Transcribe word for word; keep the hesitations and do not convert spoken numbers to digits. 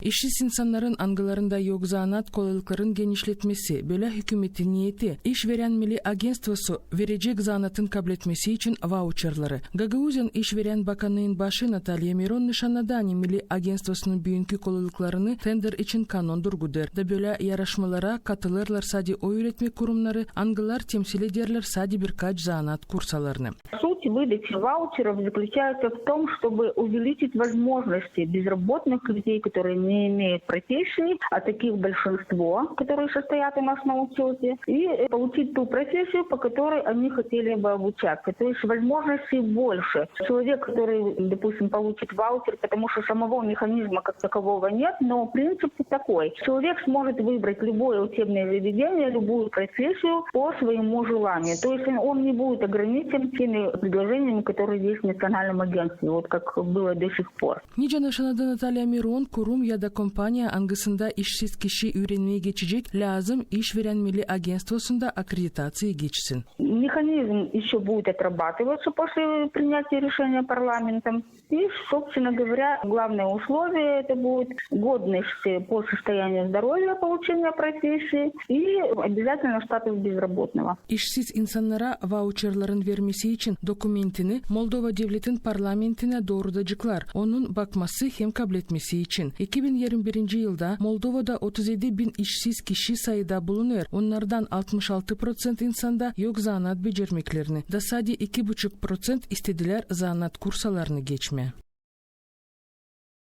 İşsiz insannarın, angılarında yok zanaat, kolaylıkların genişletmesi. Bölä hükümetin neeti. İş verän milli agentstvosu verecek zanaatın kabletmesi için vauçerları. Gagauziyanın iş verän bakanıın başı Natalya Miron nışannadı, ani milli agentstvosunun büünkü kolaylıklarını tender için kanon durgudêr. Da bölä yaraşmalara katılêrlar sade o üüretmä kurumnarı, angılar temsil ederlär sade birkaç zanaat kursalarını. Суть выдачи ваучеров заключается в том, чтобы увеличить возможности безработных людей, которые не имеют профессии, а таких большинство, которые состоят у нас на учёте, и получить ту профессию, по которой они хотели бы обучаться. То есть возможностей больше. Человек, который, допустим, получит ваучер, потому что самого механизма как такового нет, но принцип такой. Человек сможет выбрать любое учебное заведение, любую профессию по своему желанию. То есть он не будет ограничен теми предложениями, которые есть в национальном агентстве, вот как было до сих пор. Nicä nışannadı Natalya Miron, kurum ya da kompaniya, angısında işsiz kişi üürenmää geçecek, lääzım iş verän milli agentstvosunda akkreditaţiya geçsin. Механизм ещё будет отрабатываться после принятия решения парламентом. И, собственно говоря, главное условие — это будет годность по состоянию здоровья получения профессии и обязательно статус безработного. İşsiz insannara vauçerların vermesi için dokumentini Moldova devletin parlamentinä doorudaceklar, onun bakması hem kabletmesi için. İki bin irmi birinci yılda Moldovada otuz edi bin işsiz kişi sayıda bulunêr, onnardan altmış altı proţent insanda yok zanaat becermeklerini, da sade iki buçuk proţent istedilär zanaat kursalarını geçmää.